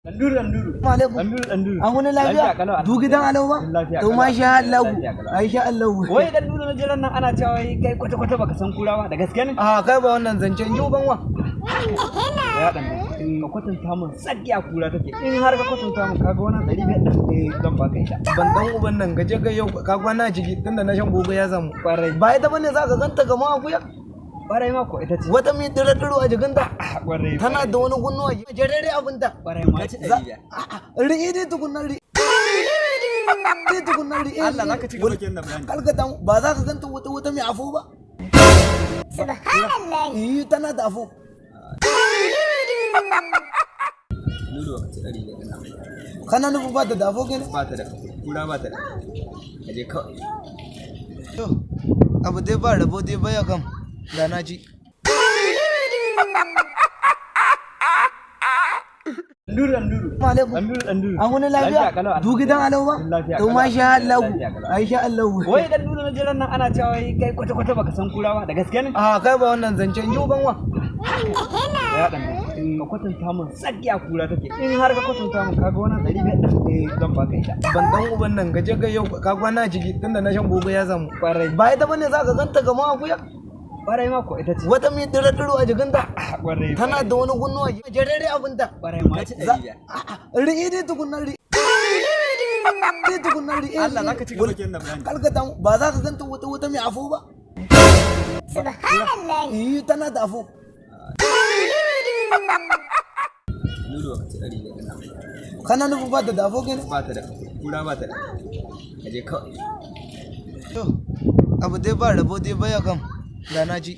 Danduru danduru. Alaikum. Danduru danduru. An wani lafiya? Kalau. Du gidan alau ba? Lafiya To kalau. masha Allah. Lafiya kalau. Masha Allah. Wai danduru na jiran nan ana cewa wai kai kwata kwata baka san kura ba, da gaske ne? A kai ba wannan zancen ji uban wa. Ya dan ka kwatanta mun tsakiya kura take. In har ka kwatanta mun kaga wannan 500 ɗin zan baka ita. Ban dan uban nan gaje ga yau ka kwana ciki tunda na shan gogo ya samu. Kwarai. Ba ita bane za ka ganta kamar akuya. Kwarai ma ko ita ce. Wata mai dira-diro a jikinta. Kwarai. Tana da wani gunnuwa jarere abinta. Kwarai ma ci 500. Ri'i dai tukunna ri'i. Dai tukunna ri'i. Allah zaka ci gaba kenan da bayani. Kalkata ba za ka ganta wata wata mai afo ba. Subhanallah. Eh, tana da afo. Lulu ka ci 500 ɗin. Kana nufin ba ta da afo kenan? Ba ta da kura, ba ta da. Ka je kawai. To, abu dai ba rabo dai baya kam da na ci. Danduru danduru. Alaikum. Danduru danduru. An wani lafiya? Kalau. Du gidan alau ba? Lafiya To kalau. masha Allah. Lafiya kalau. Masha Allah. Wai danduru na jiran nan ana cewa wai kai kwata kwata baka san kura ba, da gaske ne? A kai ba wannan zancen ji uban wa. Ya dan ka kwatanta mun tsakiya kura take. In har ka kwatanta mun kaga wannan 500 ɗin zan baka ita. Ban dan uban nan gaje ga yau ka kwana ciki tunda na shan gogo ya samu. Kwarai. Ba ita bane za ka ganta kamar akuya. Kwarai ma ko ita ce. Wata mai dira-diro a jikinta. Kwarai. Tana da wani gunnuwa jarere abinta. Kwarai ma ci 500. Ri'i dai tukunna ri'i. Dai tukunna ri'i. Allah zaka ci gaba kenan da bayani. Kalkata ba za ka ganta wata wata mai afo ba. Subhanallah. Eh, tana da afo. Lulu ka ci 500 ɗin. Kana nufin ba ta da afo kenan? Ba ta da kura, ba ta da. Ka je kawai. To, abu dai ba rabo dai baya kam da na ci.